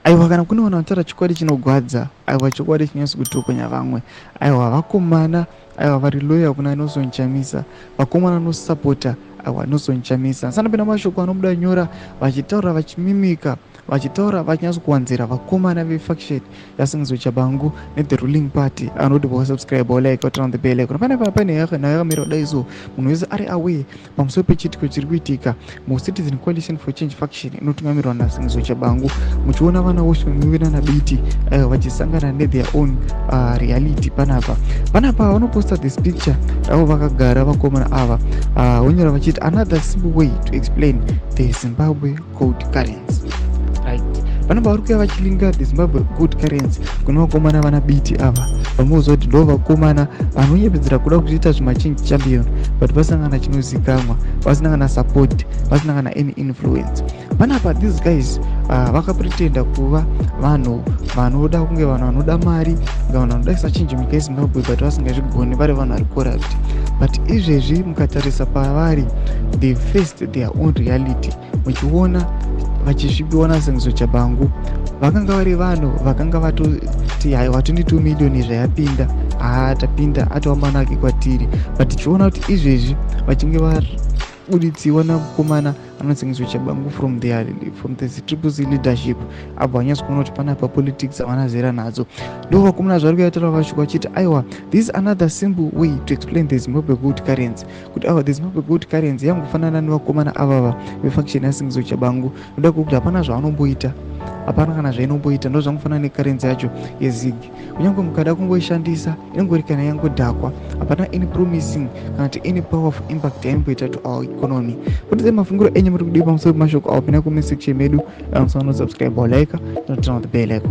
Aiwa, kana kune vanhu vanotaura chokwadi chinogwadza, aiwa, chokwadi chinyatso kutokonya vamwe, aiwa, vakomana, aiwa, vari loyal kuna Nelson Chamisa, vakomana vanosapota, aiwa, Nelson Chamisa. Sanopinda mashoko anobuda nyora vachitaura, vachimimika, vachitaura, vachinyatsokuwanzira vakomana vefaction yaSengezo Tshabangu nethe ruling party. Anoti wasubscribe, like, turn on the bell icon. Pane pane nhau yakamira kudai, so munhu wese ari aware pamusoro pechiitiko chiri kuitika muCitizen Coalition for Change faction inotungamirwa naSengezo Tshabangu. Muchiona vana Welshman Ncube nanaBiti vachisangana netheir own reality panapa. Panapa vanoposta this picture ravo vakagara vakomana ava, vonyora vachiti, "Another simple way to explain the Zimbabwe gold currency," right? Panapa vari kuya vachilinga the Zimbabwe gold currency kune vakomana vana Biti ava, vamuudza kuti ndo vakomana vanonyepedzera kuda kuchiita zvimachange champion, but vasina kana chinozikanwa, vasina kana support, vasina kana any influence. Panapa these guys vakapretenda kuva vanhu vanoda kunge vanhu vanoda mari, kunge vanhu vanoda kusachinja nyika yeZimbabwe, but vasingazvigoni, vari vanhu vari corrupt. But izvezvi mukatarisa pavari, they faced their own reality. Muchiona vachisvipiwa naSengezo Tshabangu, vakanga vari vanhu vakanga vatoti, "Haiwa, 22 million zvayapinda, haa, tapinda, atova manake kwatiri." But tichiona kuti izvezvi vachinge vabuditsiwa namukomana anoSengezo Tshabangu from the Triple C leadership, abva vanyatso kuona kuti panapa politics havana zera nadzo. Ndo vakomana zvari kuyatora vasvika vachiti, "Aiwa, this is another simple way to explain the Zimbabwe gold currency," kuti aiwa, the Zimbabwe gold currency yangofanana nevakomana avava vefaction yaSengezo Tshabangu, noda kwekuti hapana zvavanomboita, hapana kana zvainomboita. Ndo zvangofanana necurrency yacho yeZiG, kunyange mukada kungoishandisa inongori kana yangodhakwa, hapana any promising kana kuti any powerful impact yainomboita to our economy. Kuti mafungiro enyu muri kudii pamusoro pemashoko awo? Pinda comment section medu, musanosubscribe, like, turn on the bell icon.